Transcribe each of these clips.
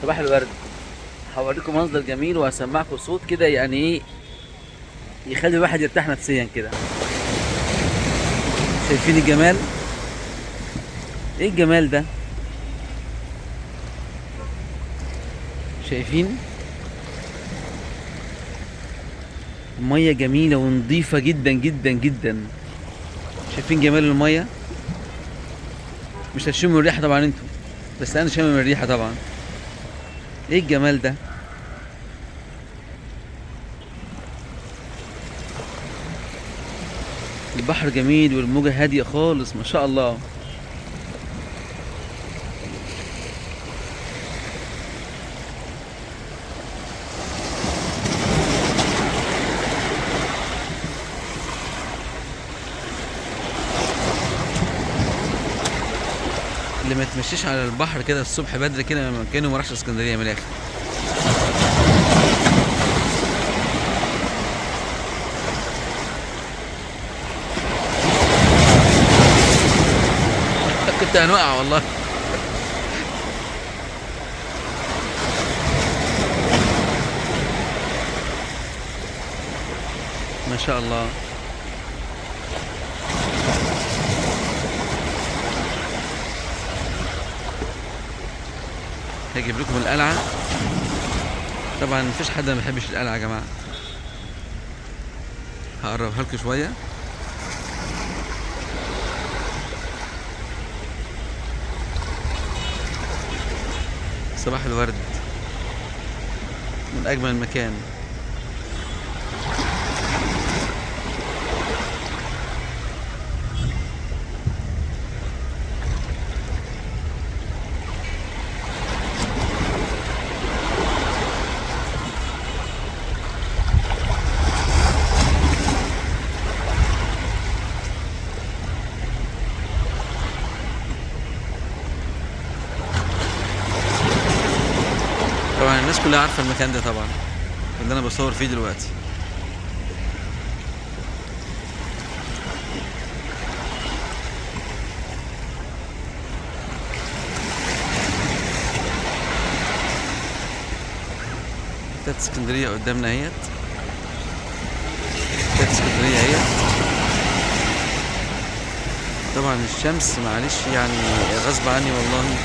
صباح الورد. هوريكم منظر جميل وهسمعكم صوت كده، يعني ايه يخلي الواحد يرتاح نفسيا كده. شايفين الجمال؟ ايه الجمال ده؟ شايفين؟ المية جميلة ونظيفة جدا جدا جدا. شايفين جمال المية؟ مش هتشموا الريحة طبعا انتوا، بس انا شامم الريحة طبعا. ايه الجمال ده؟ البحر جميل والموجة هادية خالص ما شاء الله. اللي ما تمشيش على البحر كده الصبح بدري كده كانه ما راحش اسكندرية من الاخر. كنت هنوقع والله. ما شاء الله. هجيب لكم القلعة. طبعا مفيش حد ما بيحبش القلعة يا جماعة. هقربها لكم شوية. صباح الورد، من أجمل مكان. طبعا الناس كلها عارفة المكان ده طبعا اللي انا بصور فيه دلوقتي. مكتبة اسكندرية قدامنا اهيت، مكتبة اسكندرية اهيت. طبعا الشمس معلش يعني غصب عني والله.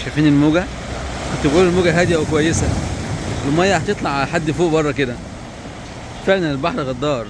شايفين الموجة؟ كنت بقول الموجة هادية وكويسة، المية هتطلع على حد فوق بره كده. فعلا البحر غدار.